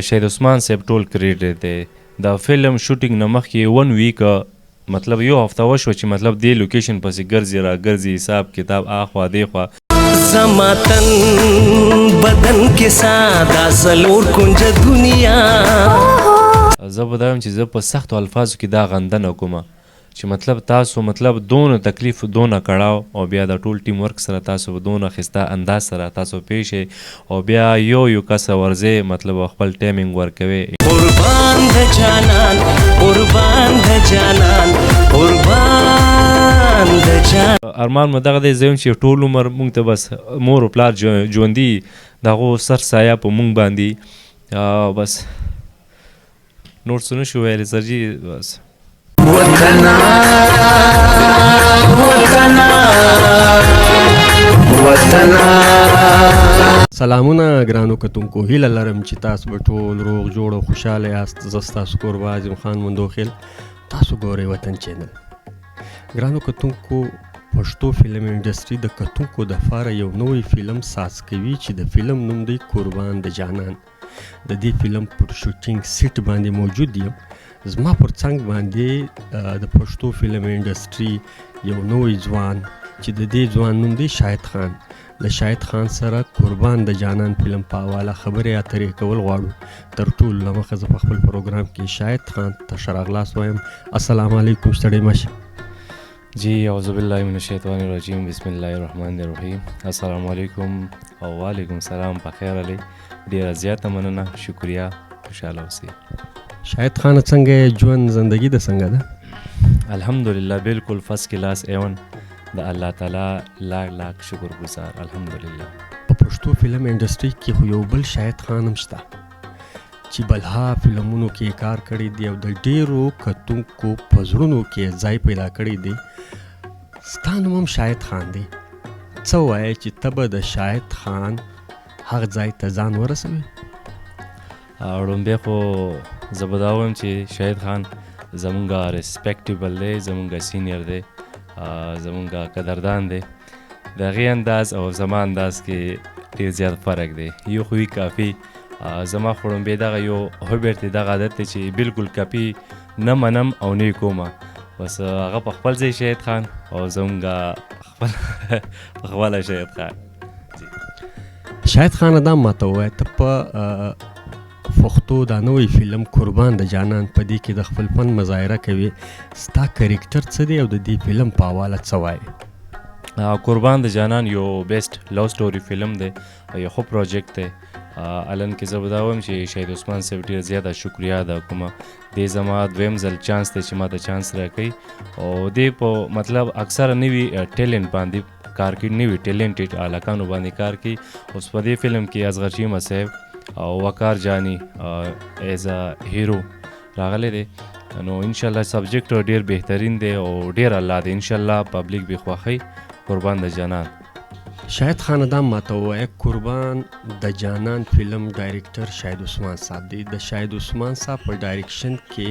شهید عثمان صاحب ټول کریډټ دی. د فلم شوټینګ نه مخکې ون ویک، مطلب یو هفته وشو چې مطلب دې لوکیشن پسې ګرځي را ګرځي، حساب کتاب اخوا دی خوا. زما تن بدن کې ساده څلور کنج دنیا. زه به دا وایم چې زه په سختو الفاظو کې دا غندنه کوم چې مطلب تاسو مطلب دونه تکلیف، دونه کړاو، او بیا د ټول ټیم ورک سره تاسو دونه ښایسته انداز سره تاسو پیش او بیا یو یو کس ورځې مطلب خپل ټایمینګ ورکوي. قربان د جانان، قربان د جانان، قربان د جان. ارمان مو دغه دی، زه چې ټول عمر مونږ ته بس مور او پلار ژوندي، د هغو سر سایه په مونږ باندې، بس نور څه نشو ویلی سر جی بس. وطنا وطنا وطنا. سلامونه ګرانو کتونکو، هیله لرم چې تاسو به ټول روغ جوړ او خوشاله یاست. زه ستاسو کوربه عظیم خان مندوخیل، تاسو ګورئ وطن چینل. ګرانو کتونکو، پښتو فلم انډسټري د کتونکو دپاره یو نوی فلم ساز کوي چې د فلم نوم دی قربان د جانان. د دې فلم پر شوټینګ سیټ باندې موجود یم. زما پر څنګ باندې د پښتو فلم انډسټري یو نوی ځوان چې د دې ځوان نوم دی شاهد خان. له شاهد خان سره قربان د جانان فلم په حواله خبرې اترې کول غواړو. تر ټولو له مخه زه په خپل پروګرام کې شاهد خان ته ښه راغلاست وایم. السلام علیکم، ستړی مه شه. جی، اعوذ بالله من الشیطان الرجیم، بسم الله الرحمن الرحیم. السلام علیکم او وعلیکم سلام، په خیر علی، ډیره زیاته مننه، شکریه، خوشحاله اوسئ. شاهد خان، څنګه یې؟ ژوند زندگی د څنګه ده؟ الحمدلله، بالکل فرست کلاس، ایون د الله تعالی لاک لاک شکر گزار، الحمدلله. په پښتو فلم انډسټري کې خو یو بل شاهد خان هم شته چې بلها فلمونو کې کار کړی دی او د ډیرو کتونکو په زړونو کې ځای پیدا کړی دی. ستا نوم هم شاهد خان دی، څه وایې چې ته به د شاهد خان هغه ځای ته ځان ورسوې؟ ړومبی خو زه به دا ووایم چې شاهد خان زمونږ ریسپیکټیبل دی، زمونږ سینیر دی، زمونږ قدردان دی. د هغې انداز او زما انداز کې ډېر زیات فرق دی. یو خو وي کافي، زما خو ړومبی دغه یو هبټ دی، دغه عادت دی چې بالکل کاپي نه منم او نه یې کومه. بس هغه په خپل ځای شاهد خان او زمونږ خپل په خپله شاهد خان. شاهد خان، دا ماته ووایه، ته په پښتو دا نوی فلم قربان د جانان په دې کې د خپل فن مظاهره کوي، ستا کرکټر څه دی او د دې فلم په حواله څه وایې؟ قربان د جانان یو بیسټ لو سټوري فلم دی او یو ښه پروجیکټ دی. الان کې زه به دا وایم چې شهید عثمان صاحب ډېر زیاته شکریه ادا کوم. دې زما دویم ځل چانس دی چې ما ته چانس راکوي او دې په مطلب اکثره نوي ټیلنټ باندې کار کوي، نوي ټیلنټډ هلکانو باندې کار کوي. اوس په دې فلم کې اصغر چیمه صاحب او وقار جاني ایز ا هیرو راغلی دی. نو انشاءالله سبجیکټ ډېر بهترین دی او ډېر الله دی، انشاءالله پبلیک به خوښوي قربان د جانان. شاهد خان، دا ماته ووایه، قربان د جانان فلم ډایرکټر شاهد عثمان صاحب دی. د شاهد عثمان صاحب په ډایرکشن کې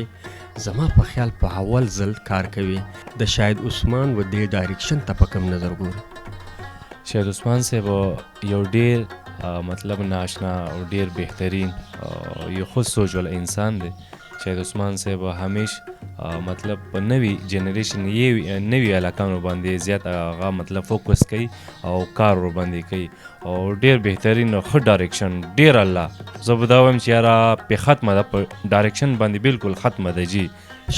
زما په خیال په اول ځل کار کوي. د شاهد عثمان و دې ډایرکشن ته په کوم نظر ګوري؟ شاهد عثمان صاحب یو ډیر مطلب ناشنا او ډیر بهترین یو ښه سوچ والا انسان دی. شاهد عثمان صاحب همیش مطلب په نوي جنریشن یې نوي هلکانو باندې زیات هغه مطلب فوکس کوي او کار ور باندې کوي او ډیر بهترین ښه ډایرکشن، ډیر الله. زه به دا وایم چې یاره په ختمه ده، په ډایرکشن باندې بالکل ختمه ده جی.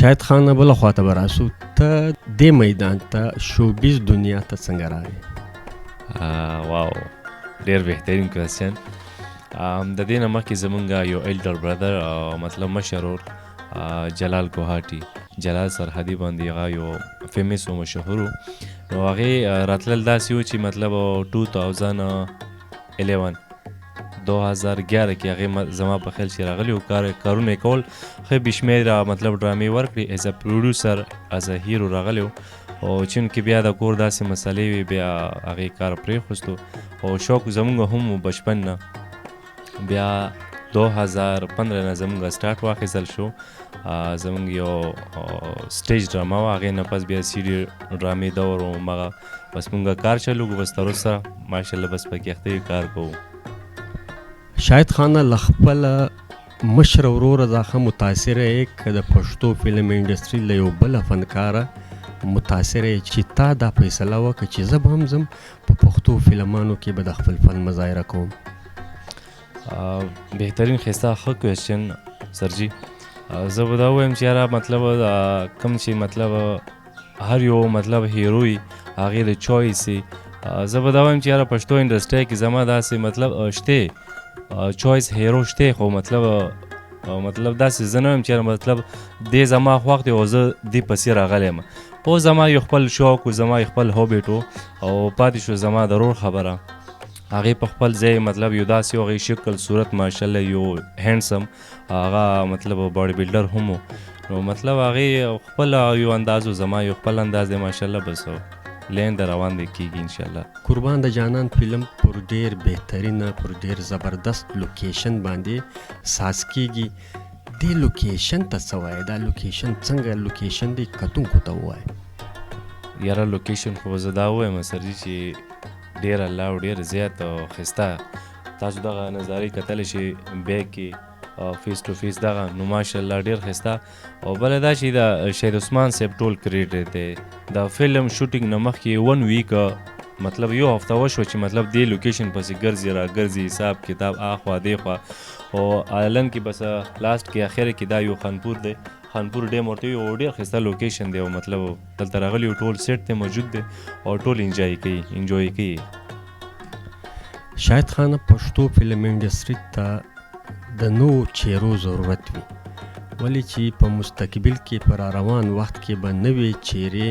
شاهد خان، بله خواته به راسو، ته دې میدان ته، شوبیز دنیا ته څنګه راغې؟ واو، ډیر بهترین کوېسچن. د دې نه مخکې زمونږ یو ایلډر برادر، مطلب مشر ورور جلال کوهاټي، جلال سرحدي باندې هغه یو فیمس او مشهور و. نو هغې راتلل داسې و چې مطلب 2011، 2011 کې هغې زما په خیال چې راغلی و، کارونه یې کول، ښه بې شمېره مطلب ډرامې ورکړې، ایز ا پروډیوسر، از ا هیرو راغلی و. او چونکې بیا د کور داسې مسلې وې، بیا هغې کار پرېښوستو او شوق زمونږ هم و بچپن نه. بیا 2015 نه زمونږ سټارټ واخیستل شو. زمونږ یو سټیج ډرامه وه، هغې نه پس بیا سی ډي ډرامې دور و، هماغه بس مونږ کار چلو کړو. بس تر اوسه ماشاءالله بس پکې اخته یو، کار کوو. شاهد خانه، له خپله مشر ورور ځخه متاثر یې که د پښتو فلم انډسټري له یو بله فنکاره متاثر یې چې تا دا فیصله وکړه چې زه به هم ځم په پښتو فلمانو کې به د خپل فن مظاهره کوم؟ بهترین ښایسته ښه کوېسچن سر جي. زه به دا ووایم چې یاره مطلب کوم چې مطلب هر یو مطلب هیرو وي هغې د چویس وي. زه به دا وایم چې یاره پښتو انډسټرۍ کې زما داسې مطلب شته چویس هیرو شته، خو مطلب مطلب داسې زه نه وایم چې یاره مطلب دې زما خوښ دی او زه دې پسې راغلی یم. خو زما یو خپل شوق و، زما یو خپل هابیټ و او پاتې شو زما د ورور خبره. هغې په خپل ځای مطلب یو داسې هغې شکل صورت ماشاءالله یو هینډسم هغه مطلب باډي بلډر هم و، نو مطلب هغې خپل یو انداز و، زما یو خپل انداز دی ماشاءالله، بس لین د روان دی کېږي انشاءالله. قربان د جانان فلم پر ډېر بهترینه پر ډېر زبردست لوکیشن باندې ساز کېږي. دې لوکیشن ته څه وایې؟ دا لوکیشن څنګه لوکیشن دی کتونکو ته ووایه. یاره لوکیشن خو به زه دا ووایم سر جي چې ډېر الله او ډېر زیات او ښایسته تاسو دغه نظارې کتلی شئ بیک کې فیس ټو فیس دغه، نو ماشاءالله ډېر ښایسته. او بله دا چې د شهید عثمان صاحب ټول کریډټ دی. د فلم شوټینګ نه مخکې 1 ویک مطلب یو هفته وشوه چې مطلب دې لوکیشن پسې ګرځي را ګرځي حساب کتاب اخوا دې خوا، او الن کې بس لاست کې اخر کې دا یو خانپور دی، خانپور ډیم ورته یو ډېر ښایسته لوکیشن دی او مطلب دلته راغلي یو ټول سیټ دی موجود دی او ټول انجوای کوي، انجوای کوي. شاهد خان پښتو فلم انډسټري ته د نوو چهرو ضرورت وي، ولې چې په مستقبل کې په را روان وخت کې به نوې چهرې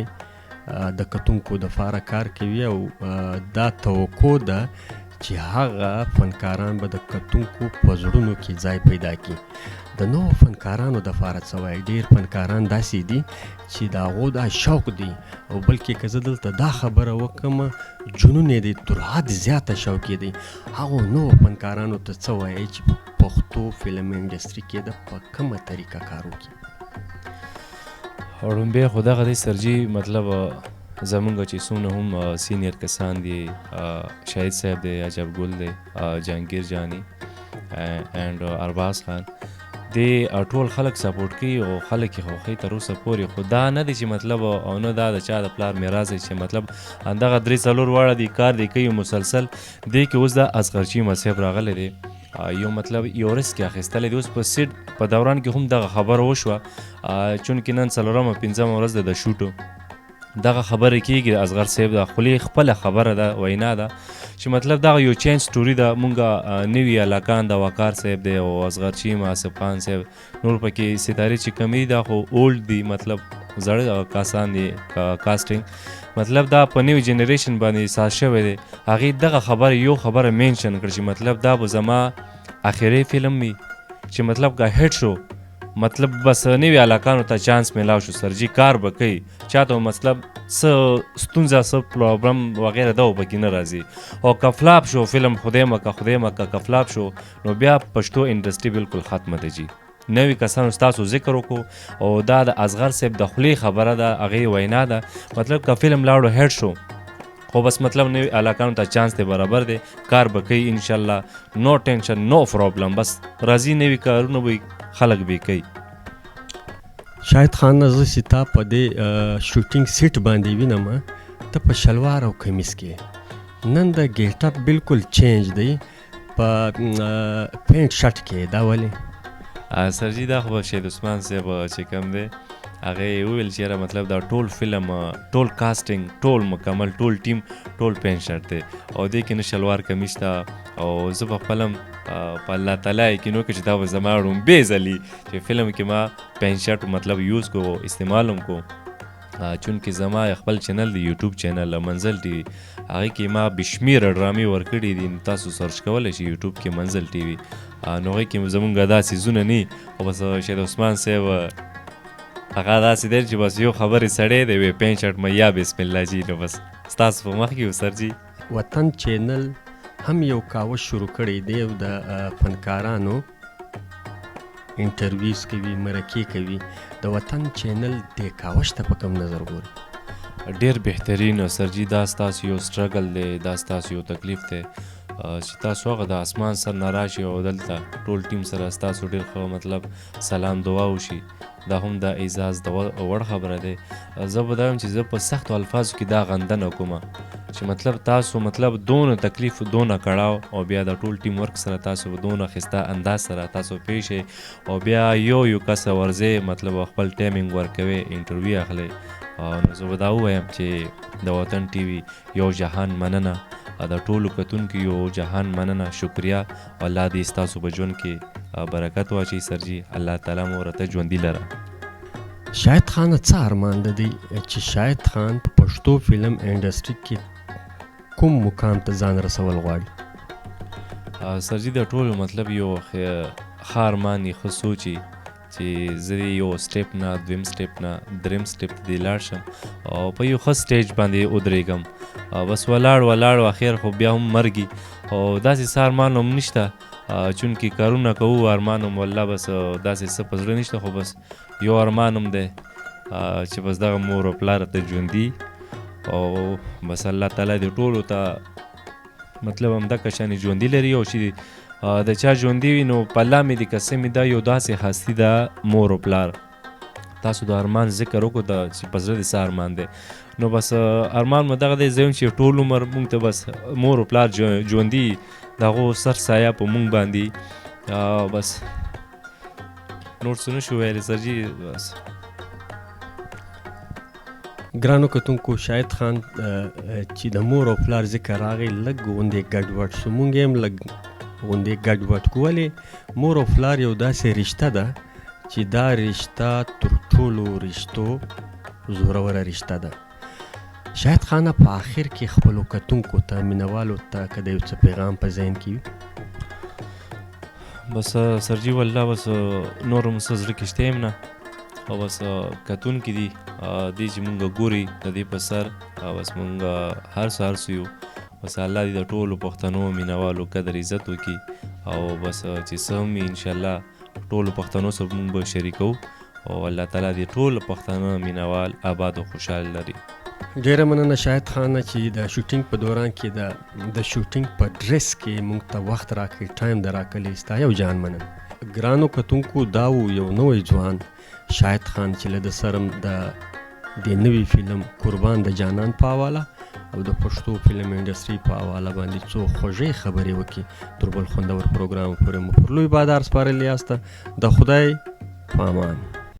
د کتونکو دپاره کار کوي او دا توقع ده چې هغه فنکاران به د کتونکو په زړونو کې ځای پیدا کړي. د نوو فنکارانو دپاره څه وایي؟ ډېر فنکاران داسې دي چې د هغو دا شوق دی او بلکې که زه دلته دا خبره وکړم جنون یې دی، تر حد زیاته شوق یې دی. هغو نوو فنکارانو ته څه وایي چې په پښتو فلم انډسټري کې ده په کومه طریقه کار وکړي؟ ړومبی خو دغه دی سرجي، مطلب زمونږ چې څومره هم سینیر کسان دي، شاهد صاحب دی، عجب ګل دی، جهانګیر جاني اینډ ارباز خان دی، ټول خلک سپورټ کوي او خلک یې خوښوي تر اوسه پورې. خو دا نه دی چې مطلب او نه دا د چا د پلار میراث دی چې مطلب همدغه درې څلور واړه دي کار دی کوي مسلسل دی کې. اوس دا اصغر چیمه صاحب راغلی دی، یو مطلب یو ریسک یې اخیستلی دی. اوس په سیټ په دوران کې هم دغه خبره وشوه، چونکې نن څلورمه پنځمه ورځ ده د شوټ، دغه خبرې کېږي. د اصغر صاحب د خولې خپله خبره ده، وینا ده چې مطلب دغه یو چینج سټوري ده. مونږ نوي علاقان د وقار صاحب دی او اصغر چیمه، آصف خان صاحب، نور پکې ستارې چې کمې دي دا خو اولډ دي، مطلب زړه کسان دي کاسټینګ، مطلب دا په نوي جنریشن باندې ساز شوی دی. هغې دغه خبره یو خبره منشن کړه چې مطلب دا به زما اخري فلم وي چې مطلب که هټ شو مطلب بس نوي علاقانو ته چانس میلاو شو، سرجي کار به کوي، چاته مطلب څه ستونزه څه پرابلم وغیره دا پکې نه راځي. او که فلاپ شو فلم، خدای مه که خدای مه که که فلاپ شو نو بیا پښتو انډسټري بالکل ختمه ده جي. نوي کسانو ستاسو ذکر وکړو او دا د اصغر صاحب د خولې خبره ده، هغې وینا ده، مطلب که فلم لاړو هیټ شو خو بس مطلب نوي علاقانو ته چانس دی برابر دی، کار به کوي انشاءالله، نو ټینشن نو پرابلم، بس راځي نوي کارونه به خلک به کوي. شاهد خان زه چې تا په دې شوټینګ سیټ باندې وینم، ته په شلوار او کمیس کې، نن د ګیټ اپ بالکل چینج دی، په پینټ شرټ کې، دا ولې؟ سرجي دا خو به شهید عثمان صاحب چې کوم دی هغې وویل چې یاره مطلب دا ټول فلم، ټول کاسټینګ، ټول مکمل، ټول ټیم، ټول پینټ شرټ دی او دې کې نه شلوار کمیس شته. او زه په خپل هم په الله تعالی یقین وکړم چې دا به زما ړومبی ځل وي چې فلم کې ما پینټ شرټ مطلب یوز کو، استعمال هم کو. چونکې زما خپل چینل دی، یوټیوب چینل منزل ټي وي، هغې کې ما بې شمېره ډرامې ورکړي دي، نو تاسو سرچ کولی شئ یوټیوب کې منزل ټي وي. نو هغې کې زمونږ دا څیزونه نه، خو بس شهید عثمان صاحب هغه داسې دی چې بس یو خبرې سړی دی، وی پینټ شرټ مې یا بسم الله جي، نو بس ستاسو په مخ کې و سر جي. وطن چینل هم یو کاوش شروع کړی دی او د فنکارانو انټرویوز کوي، مرکې کوي. د وطن چینل دې کاوش ته په کوم نظر ګوري؟ ډېر بهترین سرجي، دا ستاسو یو سټرګل دی، دا ستاسو یو تکلیف دی. چې تاسو هغه د اسمان سر نه راشي او دلته ټول ټیم سره ستاسو ډېر ښه مطلب سلام دعا وشي، دا هم د اعزاز د وړ خبره دی. زه به دا وایم چې زه په سختو الفاظو کې دا غندنه کوم چې مطلب تاسو مطلب دونه تکلیف، دونه کړاو، او بیا د ټول ټیم ورک سره تاسو دونه ښایسته انداز سره تاسو پیښ او بیا یو یو کس ورځې مطلب خپل ټایمینګ ورکوي، انټرویو اخلي. نو زه به دا ووایم چې د وطن ټي وي یو جهان مننه، د ټولو کتونکو یو جهان مننه، شکریه. الله دې ستاسو په ژوند کې برکت واچوي سرجي، الله تعالی مو راته ژوندي لره. شاهد خانه، څه ارمان د دی چې شاهد خان په پښتو فلم انډسټري کې کوم مقام ته ځان رسول غواړي؟ سرجي، د ټولو مطلب یو ښه ارمان یې، ښه سوچ یې چې زه دې یو step نه دویم step نه دریم step ته دې لاړ شم او په یو ښه stage باندې ودرېږم. بس ولاړ ولاړ اخر خو بیا هم مرګي، او داسې څه ارمان هم نشته، چونکې کارونه کوو، ارمان هم والله بس داسې څه په زړه نشته، خو بس یو ارمان هم دی چې بس دغه مور او پلار ته ژوندي، او بس الله تعالی دې ټولو ته مطلب همدغه شانې ژوندي لري، او چې د چا ژوندي وي نو په الله مې دې قسم دا یو داسې هستي ده مور او پلار. تاسو د ارمان ذکر وکړو د چې په زړه دې څه ارمان دی، نو بس ارمان مو دغه دی، زه یم چې ټول عمر مونږ ته بس مور او پلار ژوندي، د هغو سر سایه په مونږ باندې، بس نور څه نشو ویلی سر جي بس. ګرانو کتونکو، شاهد خان چې د مور او پلار ذکر راغی لږ غوندې ګډوډ شو، مونږ یې هم لږ غوندې ګډوډ کړو. ولې مور او پلار یو داسې رشته ده چې دا رشته تر ټولو رشتو زوروره رشته ده. شاهد خانه، په آخر کې خپلو کتونکو ته، مینوالو ته که د یو څه پیغام په ذهن کې وي؟ بس سرجي والله بس نور هم څه زړه کې شته هم نه، او بس کتونکي دي دې چې مونږ ګوري د دې په سر، بس مونږ هر څه هر څه یو، بس الله دې د ټولو پښتنو مینوالو قدر عزت وکړي، او بس چې څه هم وي انشاءالله ټولو پښتنو سره مونږ به شریکوو، او الله تعالی دې ټول پښتانه مینوال آباد او خوشحال لري. ډېره مننه شاهد خانه چې د shooting په دوران کې د shooting په ډرس کې مونږ ته وخت راکړي، time د راکړي، ستا یو جان مننه. ګرانو کتونکو، دا و یو نوی ځوان شاهد خان چې له ده سره د دې نوي فلم قربان د جانان په حواله او د پښتو فلم انډسټري په حواله باندې څو خوږې خبرې وکړي. تر بل خوندور پروګرام پورې مو پر لوی بادار سپارلي یاست. د خدای په امان.